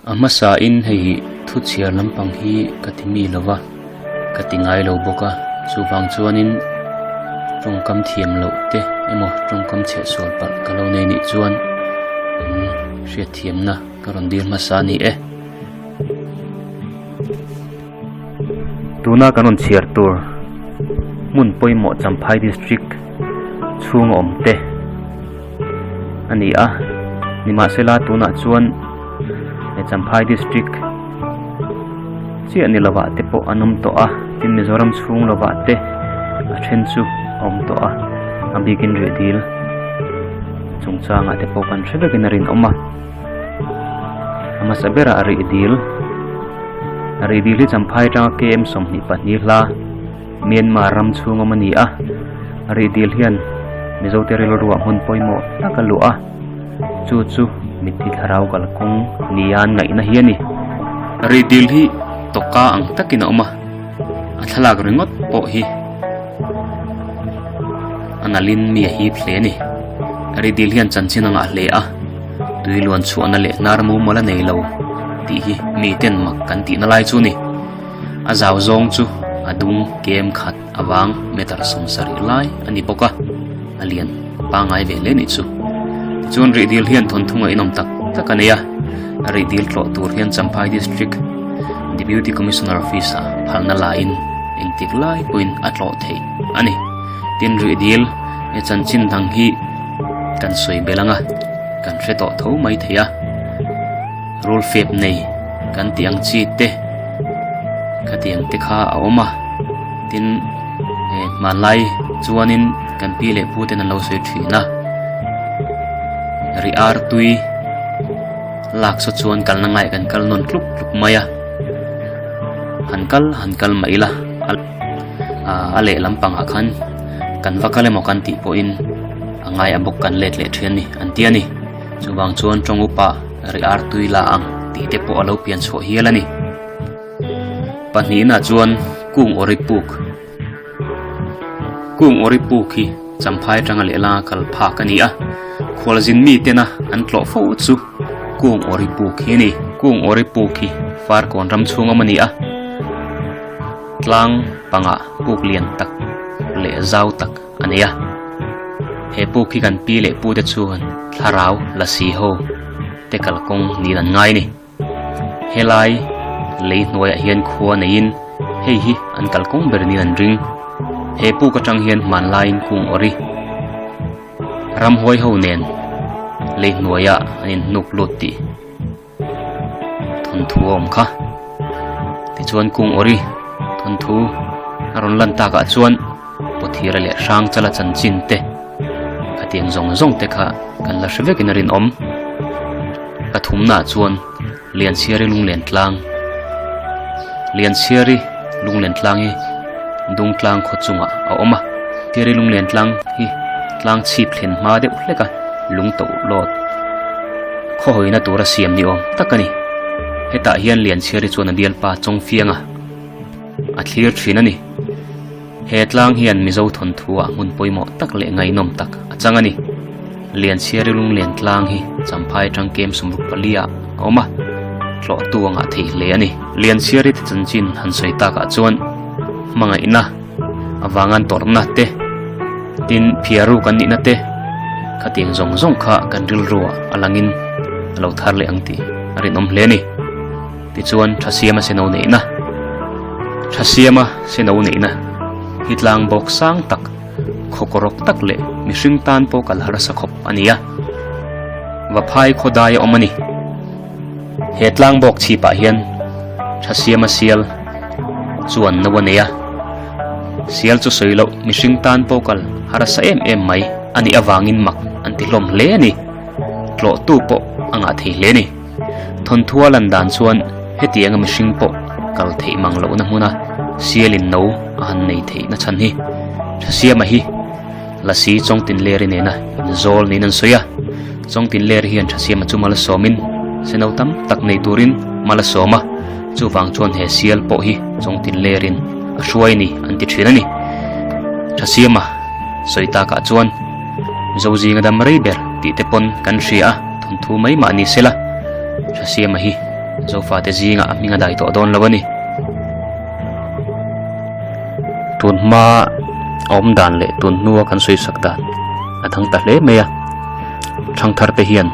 A hmasain hei hi thu chhiar lampang hi ka ti mi lova, ka ti ngai lo bawk a, chuvang chuanin tawngkam thiam loh te emaw tawngkam chheh sual palh ka lo nei nih chuan in hriatthiamna ka rawn dil hmasa a ni e. Tuna kan rawn chhiar tur hmun pawimawh Champhai District chhunga awm te a ni a, nimahsela tunah chuan he Champhai District chiah ni lovah te pawh an awm tawh a, tin Mizoram chhung lovah te a then chu a awm tawh a, a bikin rihdil chungchangah te pawh kan hre vekin a rinawm a. A hmasa berah rihdil rihdil hi Champhai atanga KM 22 hla Myanmar ram chhung awm a ni a, rihdil hian Mizote rilruah hmun pawimawh tak a luh a, chu chu mitthi thlarau kalkawng nia an ngaihna hi a ni. Rihdil hi tawka ang takin a awm a, a thlalak ringawt pawh hi a nalhin mi a hip hle a ni. Rihdil hian chanchin a ngah hle a. Tui luan chhuahna leh hnar mumal a nei lo tih hi miten mak kan tihna lai chu a ni. A zau zawng chu a dung kem khat avang meter 70 lai a ni bawk a, a lian pangngai ve hle nih chu. Tichuan rihdil hian thawnthu ngaihnawm tak tak a nei a, rihdil tlawh tur hian Champhai District Deputy Commissioner Office ah phalna laiin engtik lai pawhin a tlawh theih a ni. Tin rihdil he chanchin dang hi kan sawi belh ang a, kan hre tawh tho mai thei a, rul fep nei kan tih ang chi te khatiang te kha a awm a, tin eh hmanlai chuanin kan pi leh pu ten an lo sawi thin a, ri ar tui lak saw chuan kalna ngaiah kan kal nawn tluk tluk mai a, han kal han kal mai ila a lehlam pangah khan kan va kal emaw kan tih pawhin a ngai a bawk kan let leh thian ni an ti a ni. Chuvang chuan tawng upa ri ar tui la ang tih te pawh a lo pian chhuah hial a ni. Pahnihna chuan kung awri puk kung awri puk hi Champhai atanga lehla kal phak a ni a, khualzin mi tena an tlawh fo chu kung awri puk hi a ni. Kung awri puk hi Farkawn ram chhung awm a ni a. Tlang pangah puk lian tak leh zau tak a nei a, he puk hi kan pi leh pu te chuan thlarau lasi ho te kalkawng niin an ngai a ni. Helai lei hnuaiah hian khua neiin hei hi an kalkawng ber niin an ring. He puk atang hian hmanlaiin kung awri ramhuai ho nen lei hnuaiah an inhnuk lut tih. Thawnthu a awm kha. Tichuan kung awri thawnthu a rawn lan takah chuan Pawthira leh Hrangchala chanchin te khatiang zawng zawng te kha kan la hre vekin a rinawm. Pathumnaah chuan Lianchhiari Lunglen Tlang Lianchhiari Lunglen Tlang hi Dungtlang khaw chungah a awm a. Chhiari Lunglen Tlang hi tlang chhip thlen hma deuh hlek a lung toh lawt khaw hawina tura siam ni awm tak a ni. Hetah hian Lianchhiari chuan a bialpa Chawngfianga a thlir thin a ni. He tlang hian Mizo thawnthu ah hmun pawimawh tak leh ngaihnawm tak a chang a ni. Lianchhiari Lunglen Tlang hi Champhai atang kem 64 ah a awm a, tlawhtu a ngah thei hle a ni. Lianchhiari te chanchin han sawi takah chuan hmangaihna avangan tawrhna te, tin phiaru kan nihna te khatiang zawng zawng kha kan rilruah a langin a lo thar leh ang tih a rinawm hle a ni. Tichuan Thasiama seno neihna Thasiama seno neihna hi tlang bawk sang tak, khawkawrawk tak leh mihring tan pawh kal harsa khawp a ni a. Vaphai khawdai a awm a ni. He tlang bawk chhipah hian Thasiama sial chuan no a nei a. Sial chu sawi loh mihring tan pawh kal harsa em em mai a nih avangin mak an ti hlawm hle a ni. Tlawhtu pawh a ngah thei hle a ni. Thawnthua lan dan chuan hetianga mihring pawh kal theih mang lohna hmuna sialin no a han nei theihna chhan hi Thasiama hi Lasi Chawngtinleri nena inzawl niin an sawi a. Chawngtinleri hian Thasiama chu mal sawmin seno tam tak nei turin mal a sawm a, chuvang chuan he sial pawh hi Chawngtinlerin a hruai ni an ti thin a ni. Thasiama sawi takah chuan Mizo zinga dam rei ber tih te pawn kan hria a, thawnthu mai mah ni sela Thasiama hi. Zofate zingah a hming a dai tawh dawn lo a ni. Tun hma a awm dan leh tun hnua kan sawi sak dan a dang ta hle mai a. Thangthar te hian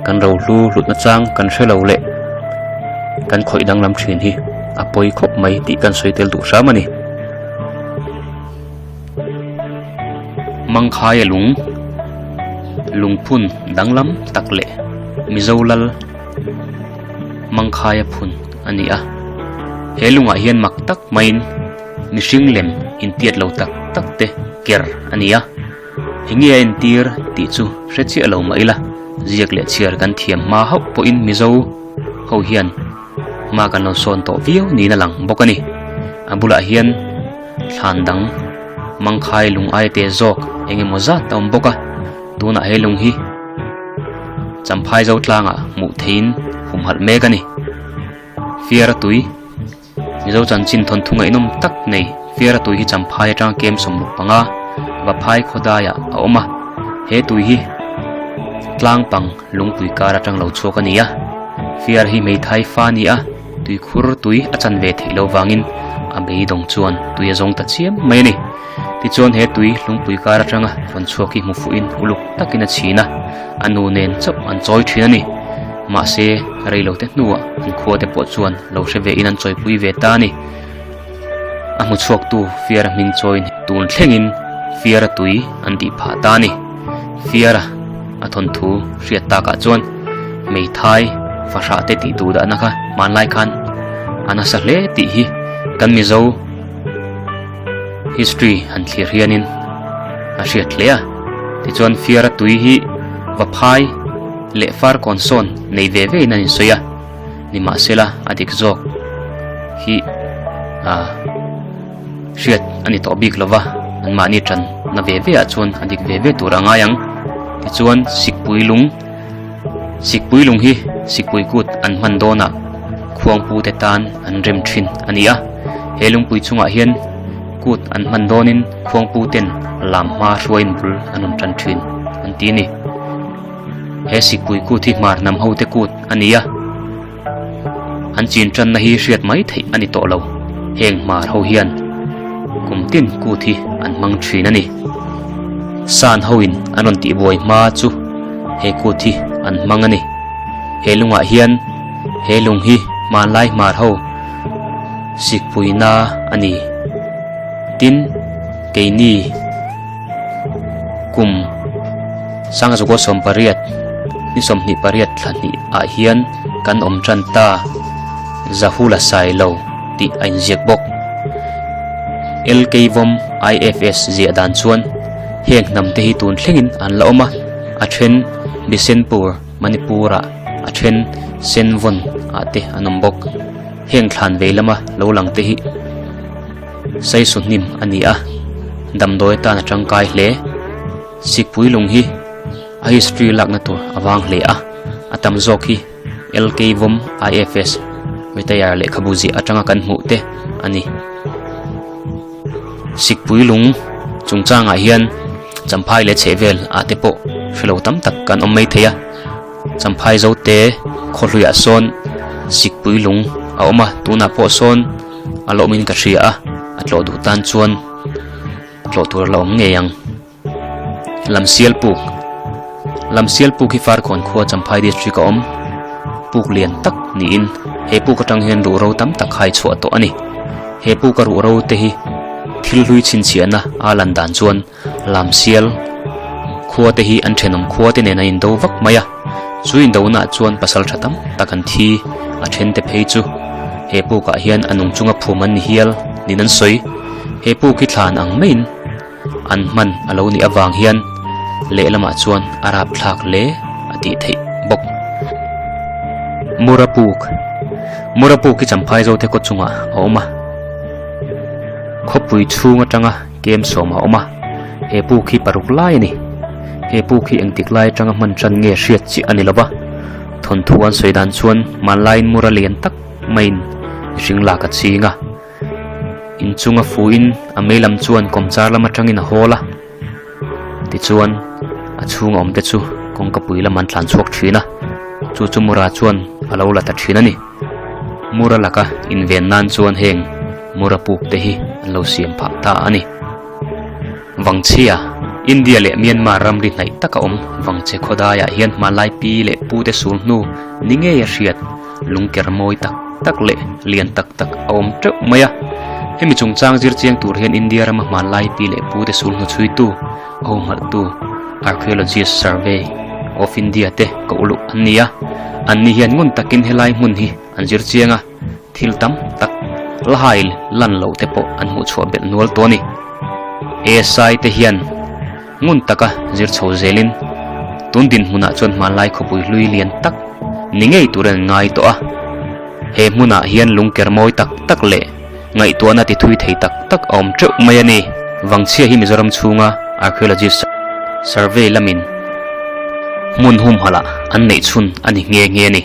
kan rohlu hlutna chang kan hre lo leh kan khawih danglam thin hi a pawi khawp mai tih kan sawi tel duh hram a ni. Mangkhaia lung, lungphun danglam tak leh Mizo lal Mangkhaia phun a ni a. He lungah hian mak tak maiin mihring lem intiat lo tak tak te ker a ni a. Enge a entir tih chu hre chiah lo mah ila, ziak leh chhiar kan thiam hma hauh pawhin Mizo ho hian hma kan lo sawn tawh viau niin a lang bawk a ni. A bulah hian thlan dang mangkhai lung aia te zawk eng emaw zat a awm bawk a, tunah he lung hi Champhai zo tlangah hmuh theihin humhalh mek a ni. Fiara tui. Mizo chanchin thawnthu ngaihnawm tak nei Fiara tui hi Champhai atanga kem 65 Vaphai khawdaiah a awm a, he tui hi tlang pang lungpui kar atang lo chhuak a ni a. Fiara hi hmeithai fa a ni a, tuikhur tui a chan ve theih lo vangin a beidawng chuan tui a zawng ta chiam mai a ni. Tichuan he tui lungpui kar atanga rawn chhuak hi hmu fuhin uluk takin a chhin a, a nu nen chauh an chawi thin a ni. Mahse, reilote hnuah an khua te pawh chuan lo hre ve in an chawipui ve ta a ni. A hmu chhuaktu Fiara hming chawiin tun thlengin Fiara tui an tih phah ta a ni. Fiara a thawnthu hriat takah chuan hmeithai fahrah te tih duh dahna kha hmanlai khan a nasa hle tih hi kan Mizo history han thlir hianin a hriat hle a. Tichuan Fiara tui hi Vaphai leh Farkawn sawn nei ve vein an insawi a, nimahsela a dik zawk hi ah hriat a ni tawh bik lova, anmahni tan na ve ve ah chuan a dik ve ve tur a ngai ang. Tichuan Sikpui lung Sikpui lung hi Sikpui kut an hman dawnah khuangpu te tan an rem thin a ni a, he lungpui chungah hian kut an hman dawnin khuangpu ten lam hma hruaiin bul an rawn tan thin an ti a ni. He Sikpui kut hi hmar hnam ho te kut a ni a, an chin tanna hi hriat mai theih a ni tawh lo. Heng hmar ho hian kum tin kut hi an hmang thin a ni. San hoin an rawn tihbuai hma chu he kut hi an hmang a ni. He lungah hian he lung hi hmanlai hmar ho Sikpuina a ni. Tin, keini kum Sangzukua 18 ni 28 thla hnih ah hian kan awm tan ta Zahula Sailo tih a inziak bawk. LK Vom IFS ziah dan chuan heng hnam te hi tun thlengin an la awm a, a then Bisenpur, Manipur ah a then Senvawn ah te an awm bawk. Heng thlan vei lama lo lang te hi Saisu hnim a ni a, damdawi atan a tangkai hle. Sikpui lung hi a history lakna tur a vang hle a, a tam zawk hi LK Vom IFS retire lehkhabu ziah atanga kan hmuh te a ni. Sikpui lung chungchangah hian Champhai leh chhehvel ah te pawh hrelo tam tak kan awm mai thei a, Champhai Zote khawhluiah sawn Sikpui lung a awm a, tunah pawh sawn a lawmin ka hria a, a tlawh duh tan chuan tlawh tur a la awm ngei ang. Lamsial puk Lamsial puk hi Farkawn khua Champhai district a awm puk lian tak niin he puk atang hian ruhro tam tak hai chhuah tawh a ni. He puka ruhro te hi thil hlui chhinchhiahna a lan dan chuan Lamsial khua te hi an thenawm khua te nen an indo vak mai a, chu indonaah chuan pasal tha tam tak an thi a then te phei chu he pukah hian a nung chunga phum an ni hial niin an sawi. He puk hi thlan ang maiin an hman a lo nih avang hian lehlamah chuan a rapthlak hle a tih theih bawk. Mura puk Mura puk hi Champhai Zote khaw chungah a awm a, khawpui chhung atanga kem sawm a awm a, he puk hi paruk lai a ni. He puk hi engtik lai atanga hman tan nge hriat chiah a ni lova, thawnthu an sawi dan chuan hmanlaiin mura lian tak maiin mihring lak a ching a. Inchung a fuhin a mei lam chuan kawmchar lam atangin a hawl a, tichuan a chhunga awm te chu kawngka pui lam an tlan chhuak thin a, chu chu Mura chuan a lo la ta thin a ni. Mura laka inven nan chuan heng mura puk te hi an lo siam phah ta a ni. Vangchhia, India leh Myanmar ramri hnaih taka awm Vangchhe khawdaiah hian hmanlai pi leh pu te sul hnu ni ngei a hriat lungker mawi tak tak leh lian tak tak a awm teuh mai a. Hemi chungchang zir chiang tur hian India rama hmanlai pi leh pu te sul hnu chhuitu, a humhalhtu Archaeologist Survey of India te ka uluk an ni a. Anni hian ngun takin helai hmun hi an zir chiang a. Thil tam tak la hai lan loh te pawh an hmuh chhuah belh nual tawh a ni. ASI te hian ngun taka zir chho zelin tun dinhmunah chuan hmanlai khawpui hlui lian tak ni ngei tur an ngai tawh a. He hmunah hian lungker mawi tak tak leh ngaihtuahna ti thui thei tak tak a awm teuh mai a ni. Vangchhia hi Mizoram chhunga Archaeologist Survey lamin hmun humhalh ah an neih chhun a ni nghe nghe a ni.